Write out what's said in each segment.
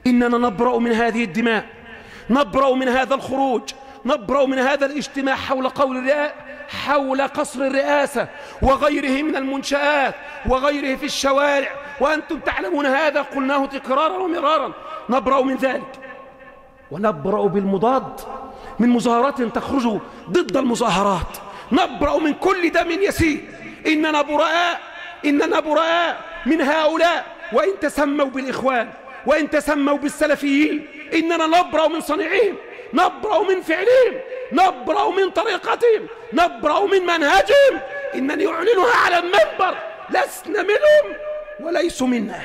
إننا نبرأ من هذه الدماء، نبرأ من هذا الخروج، نبرأ من هذا الاجتماع حول قول حول قصر الرئاسة وغيره من المنشآت وغيره في الشوارع، وأنتم تعلمون هذا، قلناه تكرارا ومرارا. نبرأ من ذلك، ونبرأ بالمضاد من مظاهرات تخرج ضد المظاهرات، نبرأ من كل دم يسيل. إننا براء، إننا براء من هؤلاء، وإن تسموا بالإخوان وإن تسموا بالسلفيين، إننا نبرأ من صنيعهم، نبرأ من فعلهم، نبرأ من طريقتهم، نبرأ من منهجهم. إنني أعلنها على المنبر، لسنا منهم وليسوا منا.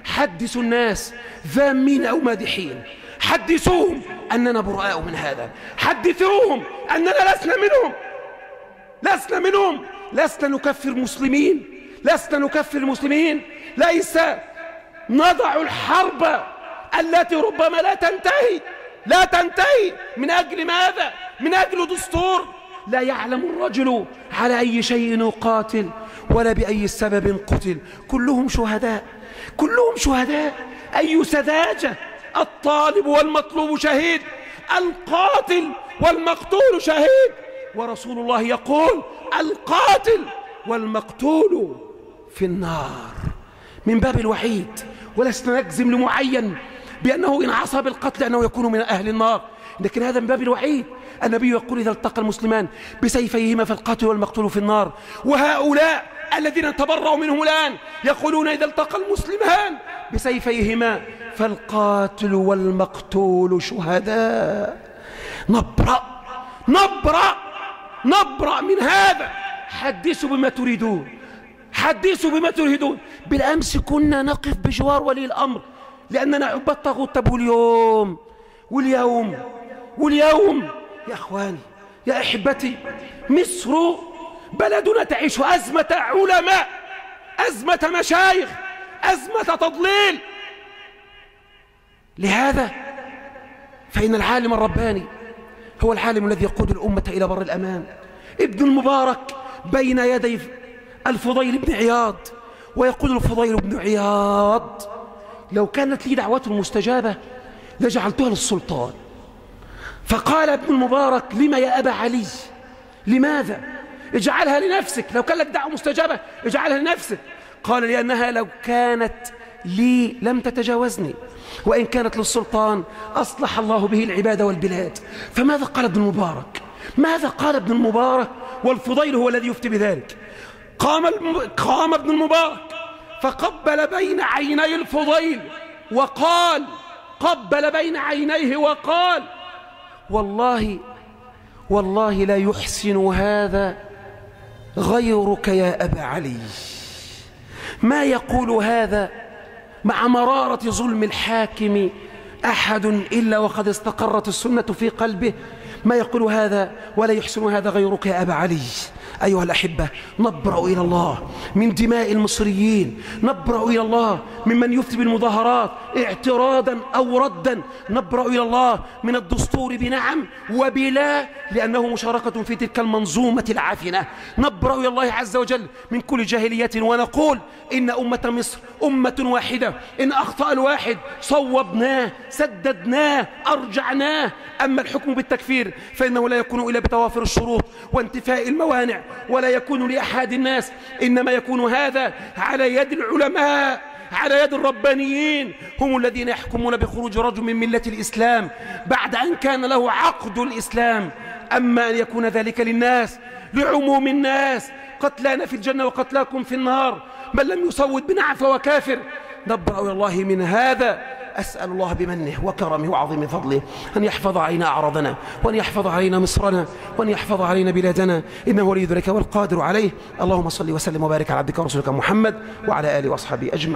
حدثوا الناس ذامين أو مادحين، حدثوهم أننا براء من هذا، حدثوهم أننا لسنا منهم، لسنا منهم، لسنا نكفر مسلمين، لسنا نكفر المسلمين، ليس نضع الحرب التي ربما لا تنتهي، لا تنتهي، من أجل ماذا؟ من أجل دستور لا يعلم الرجل على أي شيء يقاتل ولا بأي سبب قتل. كلهم شهداء، كلهم شهداء. أي سذاجة! الطالب والمطلوب شهيد، القاتل والمقتول شهيد، ورسول الله يقول القاتل والمقتول في النار، من باب الوحيد. ولسنا نجزم لمعين بأنه إن عصى بالقتل أنه يكون من أهل النار، لكن هذا من باب الوحيد. النبي يقول إذا التقى المسلمان بسيفيهما فالقاتل والمقتول في النار. وهؤلاء الذين تبرأوا منهم الآن يقولون إذا التقى المسلمان بسيفيهما فالقاتل والمقتول شهداء. نبرأ، نبرأ، نبرأ من هذا. حدثوا بما تريدون، حدثوا بما تريدون. بالأمس كنا نقف بجوار ولي الأمر لأننا عباد طاغوت. طب واليوم، واليوم، واليوم يا أخواني، يا أحبتي، مصر بلدنا تعيش أزمة علماء، أزمة مشايخ، أزمة تضليل. لهذا فإن العالم الرباني هو العالم الذي يقود الأمة إلى بر الأمان. ابن المبارك بين يدي الفضيل بن عياض، ويقول الفضيل بن عياض: لو كانت لي دعوة مستجابة لجعلتها للسلطان. فقال ابن المبارك: لما يا أبا علي؟ لماذا؟ اجعلها لنفسك، لو كان لك دعوة مستجابة اجعلها لنفسك. قال: لأنها لو كانت لي لم تتجاوزني، وإن كانت للسلطان أصلح الله به العباد والبلاد. فماذا قال ابن المبارك؟ ماذا قال ابن المبارك؟ والفضيل هو الذي يفتي بذلك. قام ابن المبارك فقبل بين عيني الفضيل وقال، قبل بين عينيه وقال: والله، والله لا يحسن هذا غيرك يا أبا علي. ما يقول هذا مع مرارة ظلم الحاكم أحد إلا وقد استقرت السنة في قلبه. ما يقول هذا ولا يحسن هذا غيرك يا أبا علي. أيها الأحبة، نبرأ إلى الله من دماء المصريين، نبرأ إلى الله ممن يفتي بالمظاهرات اعتراضا أو ردا، نبرأ إلى الله من الدستور بنعم وبلا لأنه مشاركة في تلك المنظومة العفنة. نبرأ إلى الله عز وجل من كل جاهلية، ونقول إن أمة مصر أمة واحدة، إن أخطأ الواحد صوبناه، سددناه، أرجعناه. أما الحكم بالتكفير فإنه لا يكون إلا بتوافر الشروط وانتفاء الموانع، ولا يكون لأحد الناس، إنما يكون هذا على يد العلماء، على يد الربانيين، هم الذين يحكمون بخروج رجل من ملة الإسلام بعد أن كان له عقد الإسلام. أما أن يكون ذلك للناس، لعموم الناس، قتلانا في الجنة وقتلاكم في النار، من لم يصوت بنعم فهو كافر. نبرأ إلى الله من هذا. أسأل الله بمنه وكرمه وعظيم فضله أن يحفظ علينا أعراضنا، وأن يحفظ علينا مصرنا، وأن يحفظ علينا بلادنا، إنه ولي ذلك والقادر عليه. اللهم صل وسلم وبارك على عبدك ورسولك محمد وعلى آله وأصحابه أجمعين.